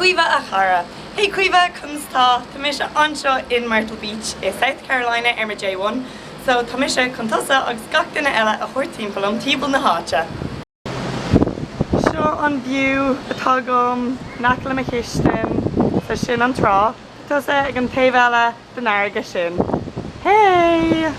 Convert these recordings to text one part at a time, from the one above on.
Caoimhe a chara. Hey Caoimhe, conas tá? Tá mise anseo in Myrtle Beach i South Carolina ar mo J1 so tá mise chun tusa agus gach duine eile a thabhairt timpeall liom timpeall na háite. Seo an view atá agam in aice le mo chistin, so sin an trá. Tá tusa ag an taobh eile den fharraige sin. Hey!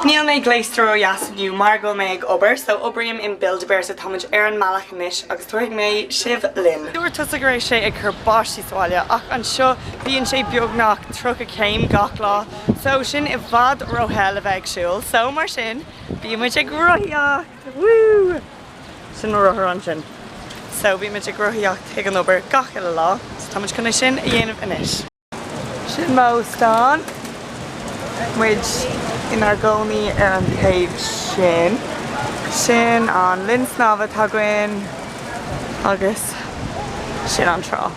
Níl mé gléasta ró-dheas inniu mar go bhfuil mé ag obair, so oibrím in Build-A-Bear so táimid ar an mbealach anois agus tabharfaidh mé sibh linn. Dúirt tusa go raibh sé ag cur báistí sa bhaile ach anseo bíonn sé beagnach 30 céim gach lá so sin i bhfad ró-the le bheith ag siúl so mar sin bíonn muid ag rothaíocht! Woo! Sin mo rothar ansin. So bíonn muid ag rothaíocht chuig an obair gach uile lá so táimid chun é sin a dhéanamh anois. Sin m'óstán. Muid inár gcónaí ar an taobh sin. Sin an linn snámha atá againn agus sin an trá.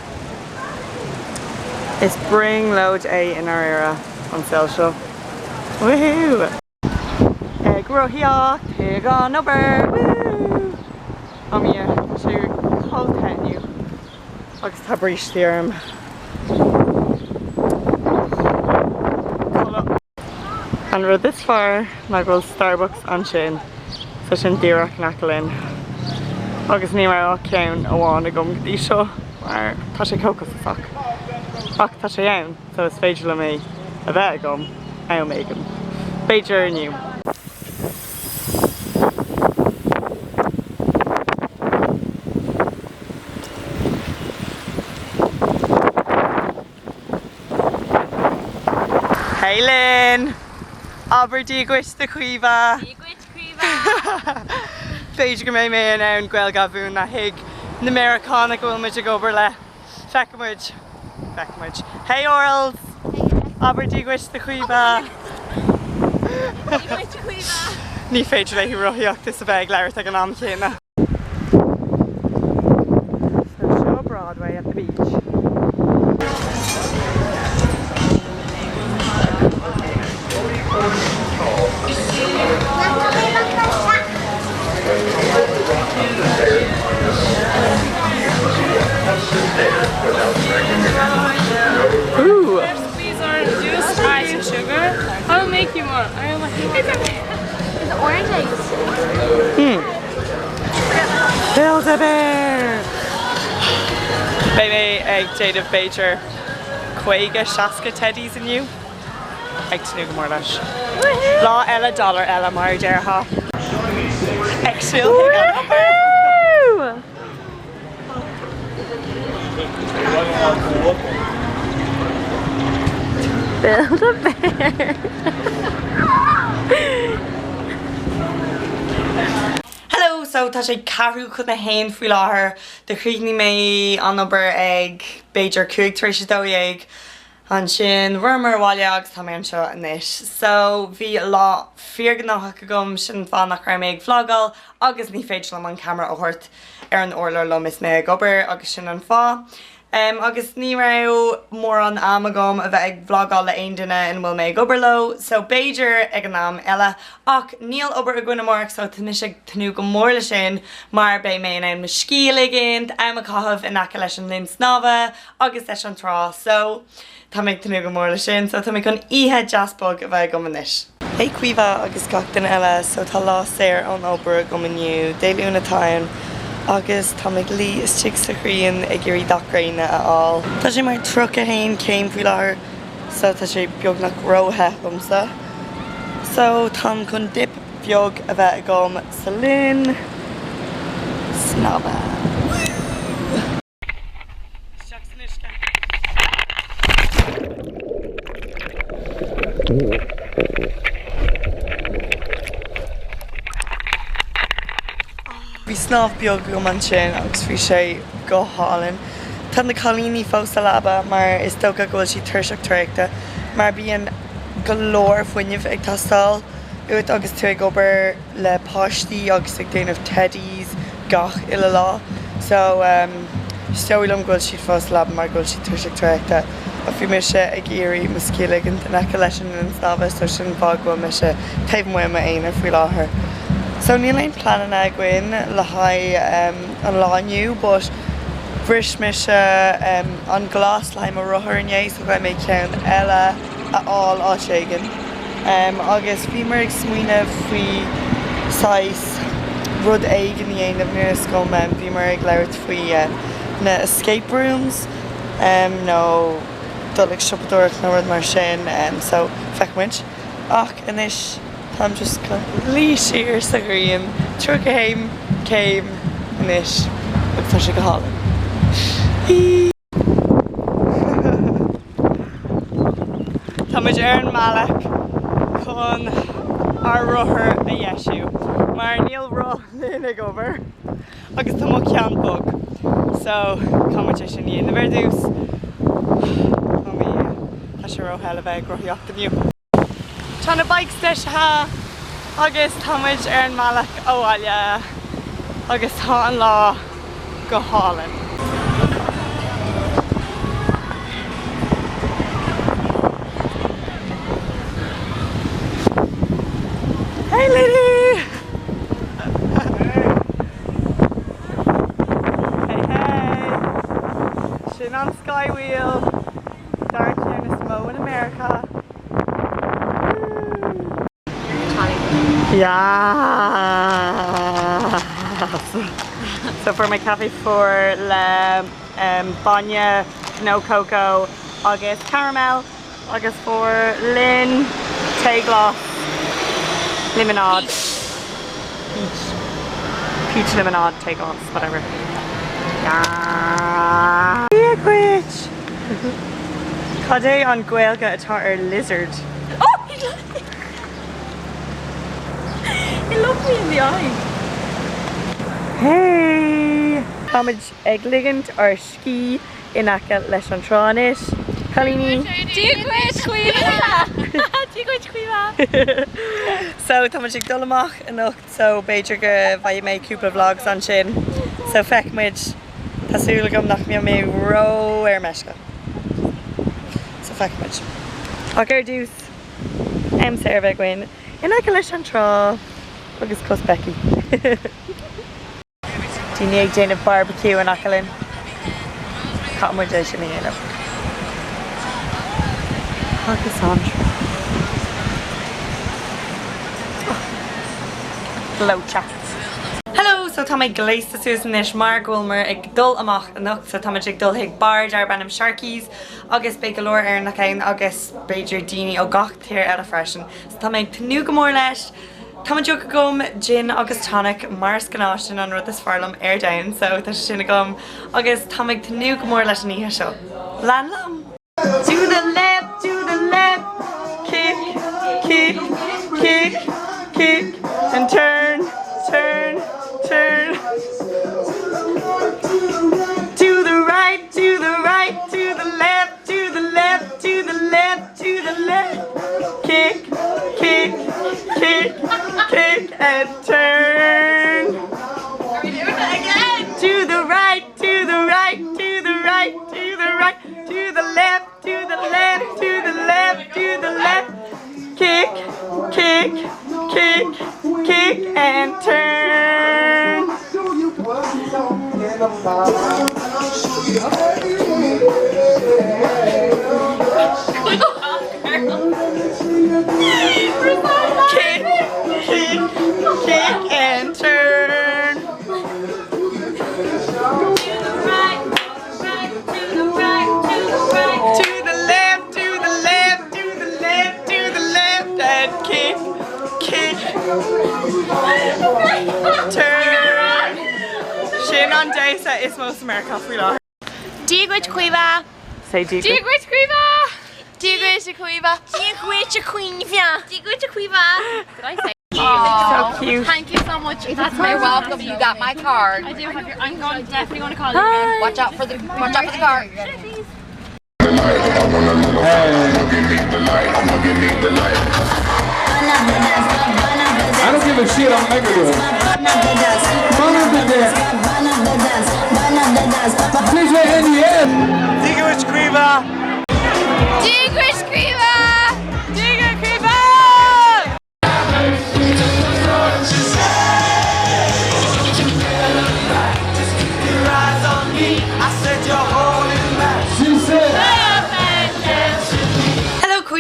Is brionglóid é i ndáiríre an saol seo. Woohoo! Ag rothaíocht chuig an obair! Woo! Oh yeah, tá sé chomh te inniu agus tá brístí orm. An rud is fearr ná go bhfuil Starbucks ansin, so sin díreach in aice linn. Agus ní raibh ach ceann amháin agam go dtí seo mar tá sé chomh costasach. Ach tá sé ann. So is féidir liom é a bheith agam am éigin. B'fhéidir inniu. Hey Lynn! Abair Dia dhuit do Chaoimhe! Dia dhuit Caoimhe! B'fhéidir go mbeidh mé in ann Gaeilge a mhúineadh chuig na Meiriceánaigh a bhfuil muid ag obair le. Feicfidh muid. Feicfidh muid. Hey Orals! Abair Dia dhuit do Chaoimhe! Dia dhuit Caoimhe! Ní féidir léi rothaíocht is a bheith ag labhairt ag an am chéanna. So seo Broadway at the beach. Ooh. Squeeze orange juice, ice and sugar. I'll make you more. I will make you more. It's orange ice. Hmm. Build-A-Bear! Beidh mé ag déanamh b'fhéidir 50, 60 teddies inniu. Ag tnúth go mór leis. Lá eile, dollar eile mar a déarfá. Ag siúl chuig an obair! Build a bear. Hello, so tá sé ceathrú chun a haon faoi láthair. Do chríochnaigh mé an obair ag b'fhéidir 12:05. Ansin rabhamar abhaile agus tá mé anseo anois. So bhí lá fíorghnóthach agam, sin an fáth nach raibh mé ag vlogáil agus ní féidir liom an ceamara a thabhairt ar an urlár liom is mé ag obair agus sin an fáth. Em agus ní raibh mórán am agam a bheith ag vlogáil le aon duine ina bhfuil mé ag obair leo so b'fhéidir ag an am eile ach níl obair againn amárach so tá mise ag tnúth go mór le sin mar beidh mé in ann mo scíth a ligint, am a chaitheamh in aice leis an linn snámha agus leis an trá so tá mé ag tnúth go mór le sin so tá mé chun oíche deas bog a bheith agam anois. Hey Caoimhe agus gach duine eile so tá lá saor ón obair agam inniu, Dé Luain atá ann agus tá mé ag luí istigh sa ghrian ag iarraidh dath gréine a fháil. Tá sé mar 31 céim faoi láthair so tá sé beagnach ró-the domsa so táim chun dip beag a bheith agam sa linn snámha. Woo! Isteach san uisce. Bhí snámh beag agam ansin agus bhí sé go hálainn. Tá na cailíní fós sa leaba mar is dócha go bhfuil siad tuirseach traochta mar bíonn go leor fuinnimh ag teastáil uait agus tú ag obair le páistí agus ag déanamh teddies gach uile lá so is dóigh liom go bhfuil siad fós sa leaba mar go bhfuil siad tuirseach traochta ach bhí mise ag iarraidh mo scíth a ligint in aice leis an linn snámha so sin an fáth go bhfuil mise taobh amuigh i m'aonar faoi láthair. So níl aon pleananna againn le haghaidh an lá inniu but. Bhris mise an glas le haghaidh mo rothar inné so caithfidh mé ceann eile a fháil áit éigin. Agus bhíomar ag smaoineamh faoi saghas rud éigin a dhéanamh, níl a fhios agam, bhíomar ag labhairt faoi na escape rooms nó dul ag siopadóireacht nó rud mar sin so feicfidh muid. Ach anois táim just chun luí siar sa ghrian, 31 céim anois agus tá sé go hálainn. Tá muid ar an mbealach chun ár rothar a dheisiú mar níl roth Lynn ag obair agus tá mo cheann bog so caithfidh muid é sin a dhéanamh ar dtús. Tá sé róthe le bheith ag rothaíocht inniu. Tá na bikes deisithe agus tá muid ar an mbealach abhaile agus tá an lá go hálainn. Hey Lily! Hey hey! Sin an Skywheel! Dara ceann is mó in America. Yes! So fuair mé caife fuar le bainne, cnó cócó agus caramel agus fuair Lynn tae glas, líomanáid, peach, peach líomanáid, tae glas, whatever. Yeah! Dia dhuit! Cad é an Gaeilge atá ar lizard? Oh! He looked me in the eye. Hey! Táimid ag ligint ár scíth in aice leis an trá anois. Cailíní! Dia dhuit, Caoimhe! Dia dhuit, Caoimhe! So táimid ag dul amach anocht so b'fhéidir go bhfaighidh mé cúpla vlogs ansin. So feicfidh muid. Tá súil agam nach mbeidh mé ró ar meisce. So feicfidh muid. Ach ar dtús, am saor a bheith againn in aice leis an trá agus cos Becky. Daoine ag déanamh barbecue in aice linn. Caithfidh muid é sin a dhéanamh. Agus an trá. Gleoite. Hello! So tá mé gléasta suas anois mar go bhfuileamar ag dul amach anocht so táimid ag dul chuig bar darb ainm Sharky's agus beidh go leor Éireannach ann agus b'fhéidir daoine ó gach tír eile freisin so tá mé ag tnúth go mór leis. Tá mo deoch agam, gin agus tonic mar is gnáth sin an rud is fearr liom ar domhan so tá sé sin agam agus tá mé ag tnúth go mór leis an oíche seo. Lean liom! To the left, to the left, kick, kick, kick, kick, and turn, turn, turn. To the right, to the right, to the left, to the left, to the left, to the left, kick, kick, kick, kick, and turn. Are we doing it again? To the right, to the right, to the right, to the right, to the left, to the left, to the left, to the left. Kick, kick, kick, kick, and turn. Kick, kick, kick, and turn. To the left, to the left, to the left, to the left, and kick, kick, turn. Sin an damhsa is mó sa Meiriceá faoi láthair. Dia dhuit Caoimhe! Say Dia Dia dhuit Caoimhe! Dia dhuit a Chaoimhe! Dia dhuit a Chaoimhe! Dia dhuit a Chaoimhe! Did I say? So cute. Thank you so much. That's my welcome. You got my card. I do have your. I'm going definitely going to call you again. Watch out for the watch out for the car. I don't give a shit, I'm making it. DJ NDS. Dia dhuit Caoimhe! Dia dhuit Caoimhe! Dia dhuit Caoimhe!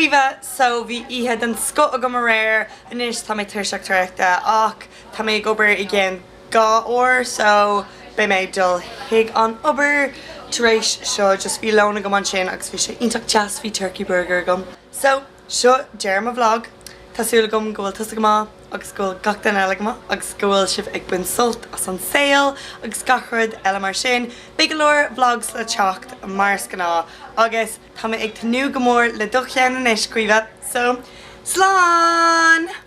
Caoimhe, So bhí oíche den scoth agam aréir, anois tá mé tuirseach traochta ach tá mé ag obair i gceann 2 uair so beidh mé ag dul chuig an obair tar éis seo, just bhí lón agam ansin agus bhí sé iontach deas, bhí turkey burger agam. So seo deireadh mo vlog, tá súil agam go bhfuil tusa go maith agus go bhfuil gach duine eile go maith agus go bhfuil sibh ag baint sult as an saol agus gach rud eile mar sin. Beidh go leor vlogs le teacht mar is gnáth agus. Tá mé ag tnúth go mór le do cheann anois, Caoimhe, so slán!